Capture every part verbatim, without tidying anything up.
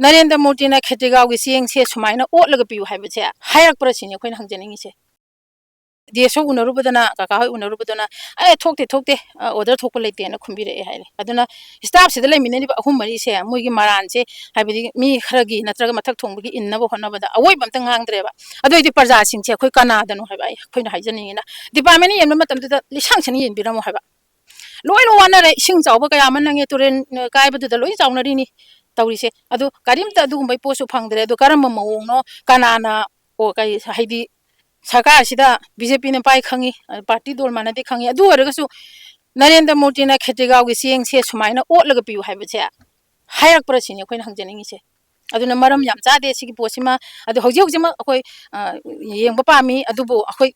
ꯅꯔꯦꯟꯗ꯭ꯔ ꯃꯣꯗꯤꯅ ꯈꯦꯇ꯭ꯔꯤꯒꯥꯎꯒꯤ ꯆꯦꯡꯁꯦ ꯁꯨꯃꯥꯏꯅ ꯑꯣꯠꯂꯒ ꯄꯤꯌꯨ ꯍꯥꯏꯕꯁꯦ ꯍꯥꯏꯔꯛꯄ꯭ꯔꯥ ꯁꯤꯅꯤ ꯑꯩꯈꯣꯏꯅ ꯍꯪꯖꯅꯤꯡꯉꯤꯁꯦ꯫ ꯗꯤ ꯑꯦꯁ ꯑꯣ ꯎꯅꯔꯨꯕꯗꯅ, ꯀꯀꯥ ꯍꯣꯏ ꯎꯅꯔꯨꯕꯗꯅ, "ꯑꯦ, ꯊꯣꯛꯇꯦ, ꯊꯣꯛꯇꯦ, ꯑ, order ꯊꯣꯛꯄ ꯂꯩꯇꯦꯅ" ꯈꯨꯝꯕꯤꯔꯛꯑꯦ ꯍꯥꯏꯔꯦ꯫ ꯑꯗꯨꯅ staff ꯁꯤꯗ ꯂꯩꯃꯤꯟꯅꯔꯤꯕ ꯑꯍꯨꯝ ꯃꯔꯤꯁꯦ ꯃꯣꯏꯒꯤ ꯃꯔꯥꯟꯁꯦ, ꯍꯥꯏꯕꯗꯤ ꯃꯤ ꯈꯔꯒꯤ ꯅꯠꯇ꯭ꯔꯒ ꯃꯊꯛ ꯊꯣꯡꯕꯒꯤ ꯏꯟꯅꯕ ꯍꯣꯠꯅꯕꯗ ꯑꯋꯣꯏꯕ ꯑꯝꯇ ꯉꯥꯡꯗ꯭ꯔꯦꯕ꯫ ꯑꯗꯨ ꯑꯣꯏꯗꯤ ꯄ꯭ꯔꯖꯥꯁꯤꯡꯁꯦ ꯑꯩꯈꯣꯏ ꯀꯅꯥꯗꯅꯣ ꯍꯥꯏꯕ ꯑꯩ, ꯑꯩꯈꯣꯏꯅ ꯍꯥꯏꯖꯅꯤꯡꯉꯤꯅ, department ꯌꯦꯟꯕ ꯃꯇꯝꯗꯨꯗ ꯂꯤꯁꯥꯡ ꯁꯤꯠꯅ ꯌꯦꯟꯕꯤꯔꯝꯃꯣ ꯍꯥꯏꯕ꯫ ꯂꯣꯏꯅ ꯋꯥꯅꯔꯦ, ꯏꯁꯤꯡ ꯆꯥꯎꯕ ꯀꯌꯥ ꯑꯃ ꯅꯪꯉꯦ, ꯇꯨꯔꯦꯟ, ꯑ, ꯀꯥꯏꯕꯗꯨꯗ ꯂꯣꯏ ꯆꯥꯎꯅꯔꯤꯅꯤ ꯇꯧꯔꯤꯁꯦ꯫ ꯑꯗꯨ ꯀꯔꯤꯝꯇ ꯑꯗꯨꯒꯨꯝꯕꯒꯤ ꯄꯣꯠꯁꯨ ꯐꯪꯗ꯭ꯔꯦ꯫ ꯑꯗꯨ ꯀꯔꯝꯕ ꯃꯑꯣꯡꯅꯣ, ꯀꯅꯥꯅ, ꯑꯣ, ꯀꯔꯤ, ꯍꯥꯏꯗꯤ ꯁꯔꯀꯥꯔꯁꯤꯗ ꯕꯤ ꯖꯦ ꯄꯤꯅ ꯄꯥꯏ ꯈꯪꯉꯤ, ꯑ, party ꯗꯣꯜ ꯃꯥꯟꯅꯗꯦ ꯈꯪꯉꯤ, ꯑꯗꯨ ꯑꯣꯏꯔꯒꯁꯨ ꯅꯔꯦꯟꯗ꯭ꯔ ꯃꯣꯗꯤꯅ ꯈꯦꯇ꯭ꯔꯤꯒꯥꯎꯒꯤ ꯆꯦꯡꯁꯦ ꯁꯨꯃꯥꯏꯅ ꯑꯣꯠꯂꯒ ꯄꯤꯌꯨ ꯍꯥꯏꯕꯁꯦ ꯍꯥꯏꯔꯛꯄ꯭ꯔꯥ ꯁꯤꯅꯤ ꯑꯩꯈꯣꯏꯅ ꯍꯪꯖꯅꯤꯡꯉꯤꯁꯦ꯫ ꯑꯗꯨꯅ ꯃꯔꯝ ꯌꯥꯝ ꯆꯥꯗꯦ ꯁꯤꯒꯤ ꯄꯣꯠꯁꯤꯃ꯫ ꯑꯗꯨ ꯍꯧꯖꯤꯛ ꯍꯧꯖꯤꯛꯃꯛ ꯑꯩꯈꯣꯏ, ꯑ, ꯌꯦꯡꯕ ꯄꯥꯝꯃꯤ, ꯑꯗꯨꯕꯨ ꯑꯩꯈꯣꯏ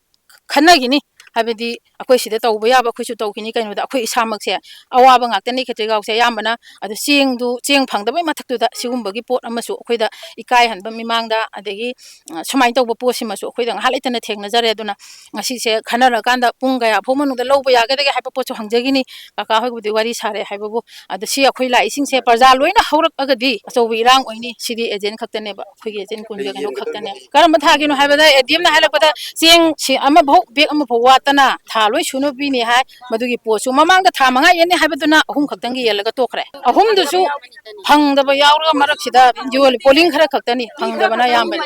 ꯈꯟꯅꯈꯤꯅꯤ꯫ ꯍꯥꯏꯕꯗꯤ ꯑꯩꯈꯣꯏ ꯁꯤꯗ ꯇꯧꯕ ꯌꯥꯕ ꯑꯩꯈꯣꯏꯁꯨ ꯇꯧꯈꯤꯅꯤ꯫ ꯀꯩꯅꯣꯗ ꯑꯩꯈꯣꯏ ꯏꯁꯥꯃꯛꯁꯦ ꯑꯋꯥꯕ ꯉꯥꯛꯇꯅꯤ ꯈꯦꯇ꯭ꯔꯤꯒꯥꯎꯁꯦ ꯑꯌꯥꯝꯕꯅ꯫ ꯑꯗꯨ ꯆꯦꯡꯗꯨ, ꯆꯦꯡ ꯐꯪꯗꯕꯩ ꯃꯊꯛꯇꯨꯗ ꯁꯤꯒꯨꯝꯕꯒꯤ ꯄꯣꯠ ꯑꯃꯁꯨ ꯑꯩꯈꯣꯏꯗ ꯏꯀꯥꯏꯍꯟꯕ ꯃꯤꯃꯥꯡꯗ, ꯑꯗꯒꯤ, ꯑ, ꯁꯨꯃꯥꯏꯅ ꯇꯧꯕ ꯄꯣꯠꯁꯤꯃꯁꯨ ꯑꯩꯈꯣꯏꯗ ꯉꯥꯏꯍꯥꯛ ꯂꯩꯇꯅ ꯊꯦꯡꯅꯖꯔꯦ꯫ ꯑꯗꯨꯅ ꯉꯁꯤꯁꯦ ꯈꯟꯅꯔꯀꯥꯟꯗ ꯄꯨꯡ ꯀꯌꯥ ꯐꯥꯎ ꯃꯅꯨꯡꯗ ꯂꯧꯕ ꯌꯥꯒꯗꯒꯦ ꯍꯥꯏꯕ ꯄꯣꯠꯁꯨ ꯍꯪꯖꯈꯤꯅꯤ꯫ ꯀꯀꯥ ꯍꯣꯏꯕꯨꯗꯤ ꯋꯥꯔꯤ ꯁꯥꯔꯦ ꯍꯥꯏꯕꯕꯨ, ꯑꯗ ꯁꯤ ꯑꯩꯈꯣꯏ ꯂꯥꯛꯏꯁꯤꯡꯁꯦ ꯄ꯭ꯔꯖꯥ ꯂꯣꯏꯅ ꯍꯧꯔꯛꯑꯒꯗꯤ ꯑꯆꯧꯕ ꯏꯔꯥꯡ ꯑꯣꯏꯅꯤ꯫ ꯁꯤꯗꯤ agent ꯈꯛꯇꯅꯦꯕ, ꯑꯩꯈꯣꯏꯒꯤ agent ꯀꯨꯟꯒ ꯀꯩꯅꯣ ꯈꯛꯇꯅꯦ꯫ ꯀꯔꯝꯕ ꯊꯥꯒꯤꯅꯣ ꯍꯥꯏꯕꯗ, ꯑꯦ ꯗꯤ ꯑꯦꯝꯅ ꯍꯥꯏꯔꯛꯄꯗ ꯆꯦꯡ ꯁꯤ ꯑꯃꯐꯥꯎ, bag ꯑꯃꯐꯥꯎ ꯋꯥꯠꯇꯅ ꯊꯥ ꯂꯣꯏ ꯁꯨꯅ ꯄꯤꯅꯤ ꯍꯥꯏ꯫ ꯃꯗꯨꯒꯤ ꯄꯣꯠꯁꯨ ꯃꯃꯥꯡꯗ ꯊꯥ ꯃꯉꯥ ꯌꯦꯟꯅꯤ ꯍꯥꯏꯕꯗꯨꯅ ꯑꯍꯨꯝ ꯈꯛꯇꯪꯒꯤ ꯌꯦꯜꯂꯒ ꯇꯣꯛꯈ꯭ꯔꯦ꯫ ꯑꯍꯨꯝꯗꯨꯁꯨ ꯐꯪꯗꯕ ꯌꯥꯎꯔꯒ ꯃꯔꯛꯁꯤꯗ ꯌꯣꯜꯂꯤ꯫ Polling ꯈꯔ ꯈꯛꯇꯅꯤ ꯐꯪꯗꯕꯅ ꯑꯌꯥꯝꯕꯅꯤ꯫